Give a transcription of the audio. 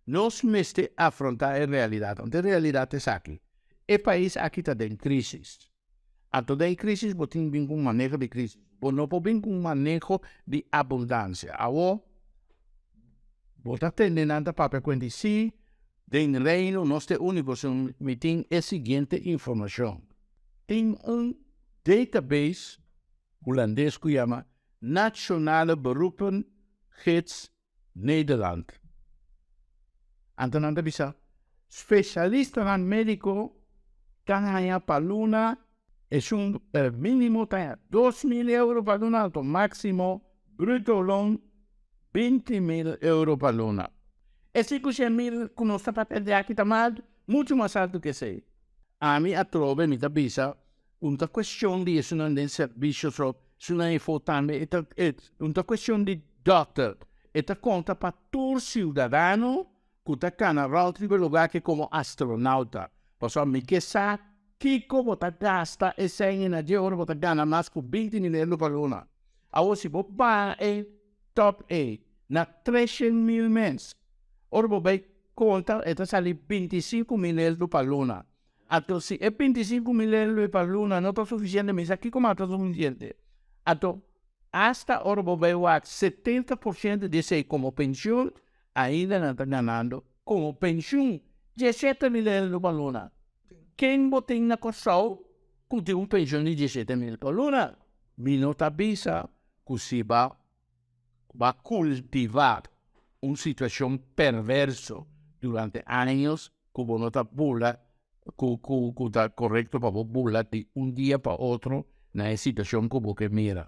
Nos mester afrontá e realidat. Anto e realidat esaki: e pais aki ta den krísis. Anto den krísis bo tin bin ku un maneho di krísis. Bo no por bin ku un maneho di abundansia. Awor, bo ta tende nan ta papia kuenti si den Reino nos ta e úniko. Si mi tin e siguiente informashon. Tin un database hulandes ku yama Nationale Beroepengids Nederland. Anto nan ta bisa, spesialistanan médiko ta haña pa luna esun mínimo ta haña 2000 euro pa luna, anto máksimo bruto loon 20.000 euro pa luna. E 500.000 ku nos ta papia di aki ta mas, muchu mas altu ku esei. Ami atrobe mi ta bisa, no ta kuestion di esunnan den servisio so, esunnan efo tambe, e ta no ta kuestion di dòkter, e ta konta pa tur siudadano ku ta kana rònt riba e lugá aki komo astronauta. Pasobra mi ke sa kiko bo ta gasta esei na dje ora bo ta gana mas ku 20.000 euro pa luna. Awor si bo baha e top ei na 300.000 mes, ora bo bai konta e ta sali 25.000 euro pa luna. Anto si e 25.000 euro pa luna no ta sufisiente, mi sa kiko mas ta sufisiente. Anto asta ora bo bai wak 70% di esei komo penshun, ainda nan ta ganando komo penshun 17.000 euro pa luna. Ken bo tin na Kòrsou ku tin un penshun di 17.000 pa luna? Mi no ta bisa ku si ba kultivá un situashon perverso durante años ku bo no ta bula ku ta korekto pa bo bula di un dia pa otro na e situashon ku bo ke mira.